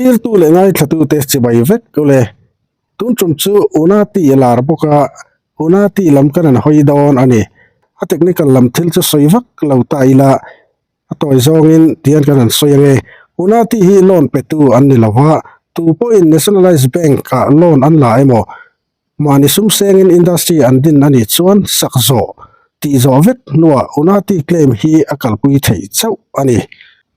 Thlirtu leh ngaithlatute chibai vek ule. Tun tum chu Unati a lar bawk a, Unati lam kan han hawi dawn a ni. A technical lam thil chu sawi vak lo ta ila, a tawi zawngin tihian kan han sawi ange. Unati hi loan petu an ni lo va, tu pawhin Nationalised Bank-ah loan an la emaw, Mahni sum sengin industry an din a nih chuan sak zawh tih zawh vek hnuah Unati claim hi a kalpui theih chauh a ni.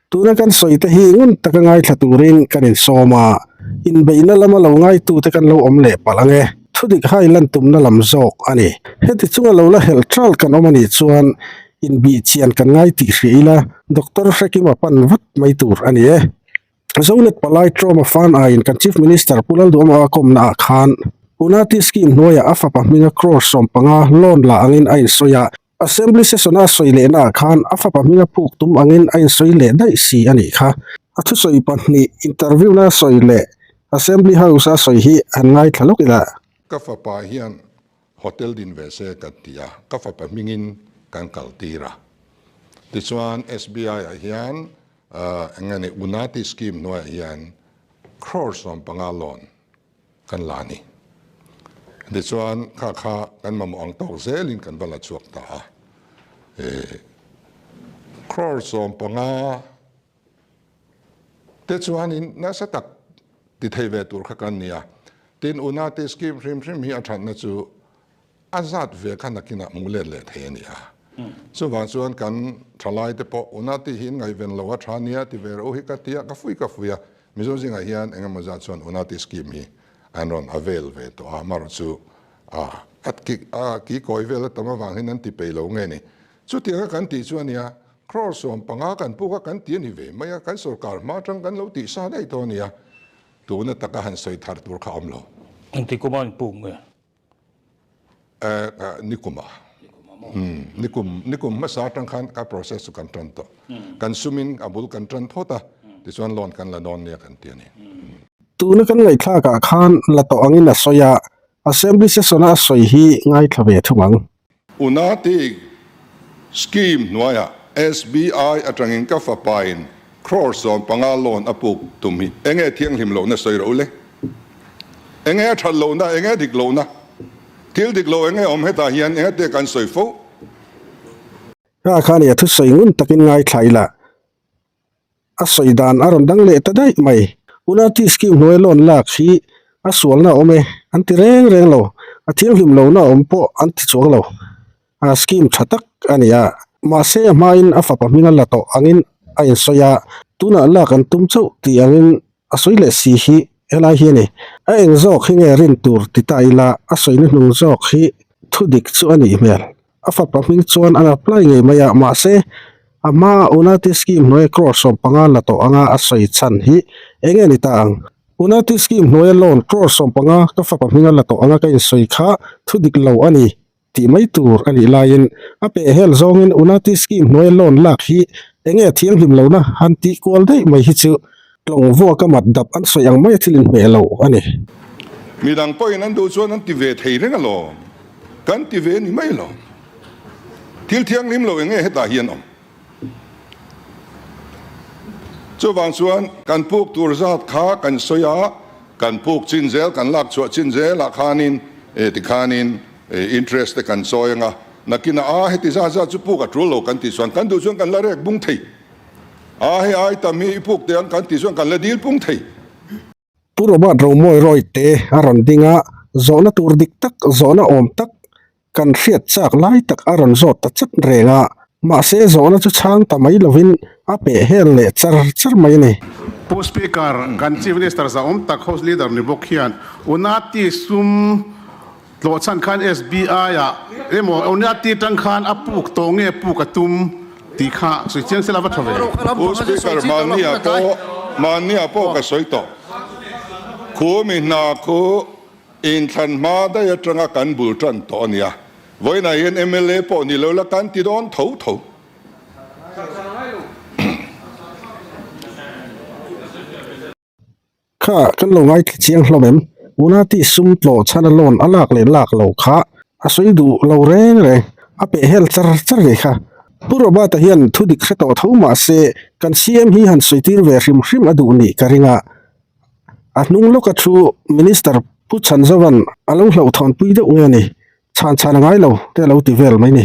Tuna kan sawi te hi ngun taka ngaithla turin kan insawm a, inbeihna lama lo ngaitute kan lo awm leh palh ang e. Thudik hai lan tumna lam zawk a ni. Heti chunga lo la helh ṭal kan awm a nih chuan inbihchian kan ngai tih hria ila Doctor Hrekima pan vat mai tur a ni e. Zonet Palai Trauma Fund aiin kan Chief Minister Pu Lalduhama a kawmna ah khan Unati Scheme hnuaiah a fapa hminga crore 15 loan la angin a insawi a, Assembly Session a sawi lehna ah khan a fapa hminga puk tum angin a insawi leh daih si a nih kha. A thusawi pahnih interview na sawi leh Assembly House a sawi hi han ngaithla lawk ila. Ka fapa hian hotel din ve se kan ti a, ka fapa hmingin kan kal tir a. Tichuan SBI ah hian Eng nge ni Unati scheme hnuaiah hian crore 15 loan kan la a ni. Tichuan kha kha kan mamawh ang tawk zelin kan va la chhuak ta a. Crore 15 te chuanin nasa tak ti thei ve tur kha kan ni a. Tin Unati scheme hrim hrim hi a thatna chu A zat ve kha nakinah hmuh let leh thei a ni a. Chuvang chuan kan thalaite pawh una tih hi in ngaihven lo a tha nia ti ve rawh u hi ka ti a, ka fui ka fui a. Mizo zingah hian eng emaw zat chuan Unati scheme hi an rawn avail ve tawh a, amaherawh chu a a ki kawi vel a tam avang hian an ti peih lo nge ni. Chutianga kan tih chu a nia, crore 15 kan puk a kan ti a ni ve mai a, kan sorkar hma atang kan lo tih sa daih tawh a nia. Tuna taka han sawi thar tur kha a awm lo. Engti kuma in puk nge? Nikum a nikum nikum hmasa atang khan ka process chu kan tan tawh kan sumin a bul kan tan phawt a tichuan loan kan la dawn nia kan ti a ni. Tuna kan ngaihthlak ah khan la tawh angin a sawi a, Assembly session a a sawi hi ngaithla ve thung ang. Unati scheme hnuaiah SBI atangin ka fapain crore 15 loan a puk tum hi enge thianghlim lohna sawi rawh u le? Enge a that lohna, enge a dik lohna? Thil dik lo enge awm hetah hian enge te kan sawi fo? Kha khan i a thusawi ngun takin ngaithla ila. A sawi dan a rawn dang leh ta daih mai. Unati scheme hnuai loan lak hi a sualna a awm e an ti reng reng lo, a thianghlim lohna a awm pawh an ti chuang lo. A scheme tha tak a ni a, mahse a hmain a fapa hming a la tawh angin a insawi a, tunah lak an tum chauh tih angin a sawi leh si hi helai hi a ni. A eng zawk hi nge rin tur ti ta ila a sawina hnung zawk hi thudik chu a nih hmel. A fapa hming chuan an apply ngei mai a, mahse a hmaa Unati scheme hnuaia crore 15 la tawh anga a sawi chhan hi eng nge ni ta ang? Unati scheme hnuaia loan crore 15 ka fapa hminga la tawh anga ka insawi kha thu dik lo a ni tih mai tur a nih laiin a pehhel zawngin Unati scheme hnuaia loan lak hi eng nge thianghlim lohna han tih kual daih mai hi chu tlawng vuaka mat dap an sawi ang maia thil inhmeh lo a ni. Midang pawhin an duh chuan an ti ve thei reng alawm. Kan ti ve ni mai lo. Thil thianghlim lo eng nge hetah hian awm? Chuvang chuan kan puk tur zat kha kan sawi a, kan puk chin zel, kan lak chhuah chin zelah khanin tikhanin interest te kan chawi ang a, nakinah a heti zat zat chu puk a tul lo kan tih chuan kan duh chuan kan la rek bung thei. A hei ai tam hi i puk teh ang kan tih chuan kan la dil pung thei. Pu Robert Romawi Roy te a rawn ding a, zawhna tur dik tak, zawhna awm tak, kan hriat chak lai tak a rawn zawt ta chat reng a, mahse zawhna chu chhang ta mai lovin a peh hel leh char char mai a ni. Pu Speaker, kan Chief Minister zahawm tak House Leader ni bawk hian Unati sum tlawh chhan khan SBI ah emaw Unati tang khan a puk tawh nge puk a tum tih kha sawi chiang sela va tha ve. Pu Speaker, mahniah pawh mahniah pawh ka sawi tawh. Khu mi hna khu inthlan hma daih atanga kan bul tan tawh a nia. Vawiinah hian mla pawh ni lo la kan ti dawn tho tho. Kha kan lo ngaithla chiang hlawm em? Unati sum tlawh chhana loan a lak leh lak lo kha a sawi duh lo reng reng, a peh hel char char nih kha. Pu Robert-a hian thu dik hre tawh tho mah se kan CM hi han sawi tir ve hrim hrim a duh nih ka ring a. A hnung lawka thu Minister Pu Chhanzovan a lo hlauhthawnpui deuh nge ni, chhan chhan a ngai lo te a lo ti vel mai ni.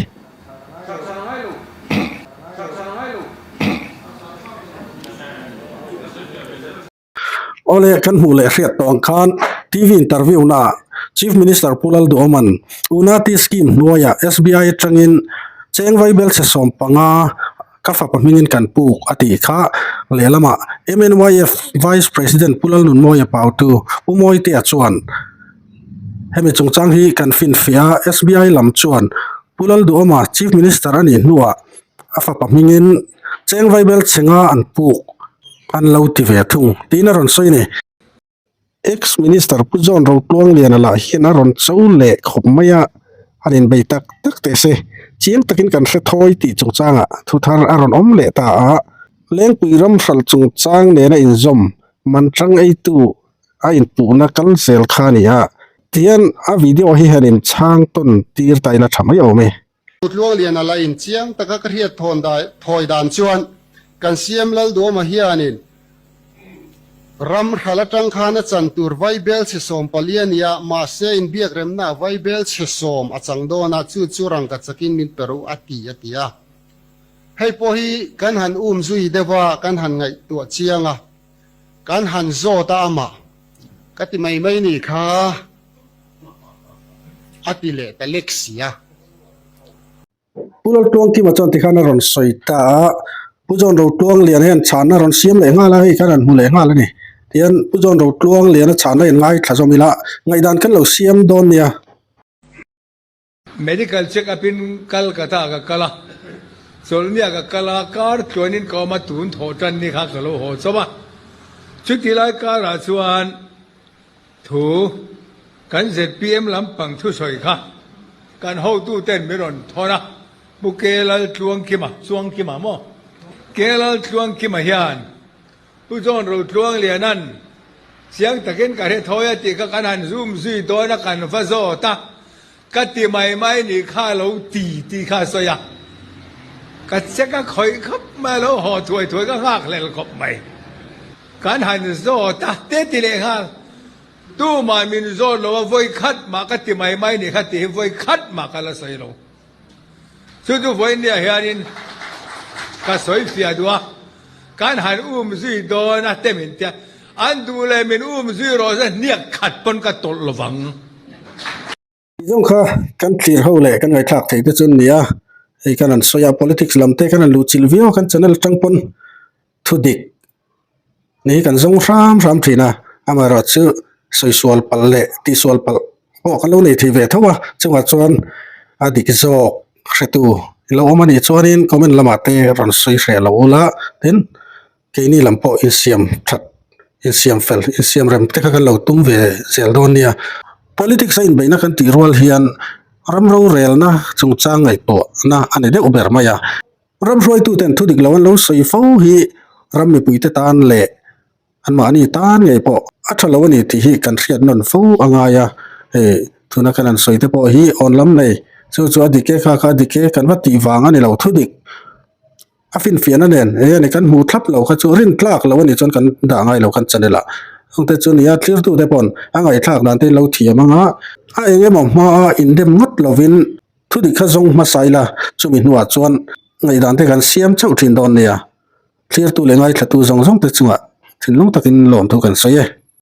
Awle, kan hmuh leh hriat tawh ang khan TV interview naah Chief Minister Pu Lalduhoman Unati Scheme hnuaiah SBI atangin cheng vaibelchhe 15 ka fapa hmingin kan puk a tih kha lehlamah MNYF Vice President Pu Lalnunmawia Pautu Pu Mawitea chuan hemi chungchang hi kan finfiah a, SBI lam chuan Pu Lalduhoma Chief Minister a nih hnuah a fapa hmingin cheng vaibelchhe nga an puk an lo ti ve thung tiin a rawn sawi a ni. Ex Minister Pu John Rotluangliana lah hian a rawn cho leh khawp mai a, an inbei tak tak teh se. Chiang takin kan hre thawi tih chungchangah thu thar a rawn awm leh ta a, Lengpui ram hralh chungchang nena inzawm man tang eitu a inpuhna kal zel kha a ni a, tihian a video hi han inchhang tawn tir ta ila tha mai awm e. Tluangliana la in chiang taka ka hriat thawn thawi dan chuan kan CM Lalduama hianin ram hral atang khan a chan tur vaibel chhe 14 a nia, mahse inbiak remna ah vaibel chhe 10 a chang dawn a, chu chu rangka chakin min pe ru a ti a ti a. Hei pawh hi kan han um zui deuh a, kan han ngaihtuah chiang a, kan han zawt a amah ka ti mai mai ni kha. A ti leh ta lek si a. Pu Laltuangkima chuan tikhan a rawn sawi ta a, Pu John Rotluangliana hian chhanna a rawn siam leh nghal a, hei khan an hmu leh nghal a ni. Tihian Pu John Rotluangliana chhanna in ngaithla zawm ila, ngaihdan kan lo siam dawn nia. Medical check up in Calcutta ah ka kal a, chawlhni ah ka kal a, kar tluanin ka awm a, tun thawh tan ni kha ka lo haw chawp a. Chuti lai kar ah chuan thu kan zpm lampang thusawi kha kan hotu ten min rawn thawn a, Pu Kelaltluangkima, Chuangkima maw? Kelaltluangkima hian Pu John Rotluangliana'n chiang takin ka hre thawi a tih kha kan han zoom zui dawn a, kan va zawt a, ka ti mai mai nih kha lo ti tih kha a sawi a, ka check a khawih khawp mai a lo haw thuai thuai ka nghakhlel khawp mai. Kan han zawt a, te ti leh nghal, tumah min zawt lo a, vawi khat mah ka ti mai mai nih kha tih hi vawi khat mah ka la sawi lo. Chu chu vawinia hianin ka sawi fiah duh a, kan han um zui dawn a te min tia, an duh leh min um zui rawh se hniak khat pawn ka tawlh lo vang. Tih zawng kha kan thlir ho leh kan ngaihthlak theih te chu an ni a, hei kan han sawi a politics lam te kan han luh chilh viau a kan channel atang pawn thu dik ni hi kan zawng hram hram thin a, amaherawh chu sawi sual palh leh tih sual palh pawh kan lo nei thei ve tho a, chungah chuan a dik zawk hretu i lo awm a nih chuanin comment lamah te rawn sawi hreh lo ula tin keini lam pawh insiam that insiam fel insiam rem te kha kan lo tum ve zel dawn nia. Politics a inbeihna kan tih rual hian ram rorelna chungchang ngaihtuahna a ni deuh ber mai a. Ram hruaituten thu dik lo an lo sawi fo hi ram mipuite tan leh anmahni tan ngei pawh a tha lo a ni tih hi kan hriat nawn fo a ngai a, hei tuna kan han sawi te pawh hi awn lam nei chu chu a dik e kha kha a dik e kan va tih vang a ni lo thu dik a finfiahna nen eng nge kan hmuh thlap lo kha chu rin tlak lo a nih chuan kan dah ngai lo kan channel ah chungte chu nia thirtute paw'n a ngaihthlak dan te in lo thiam ang a a eng emaw hmaa indem ngawt lovin. Thu dik kha zawng hmasa ila, chumi hnuah chuan ngaihdan te kan siam chauh thin dawn nia. Thlirtu leh ngaithlatu zawng zawng te chungah thinlung takin lawmthu kan sawi e.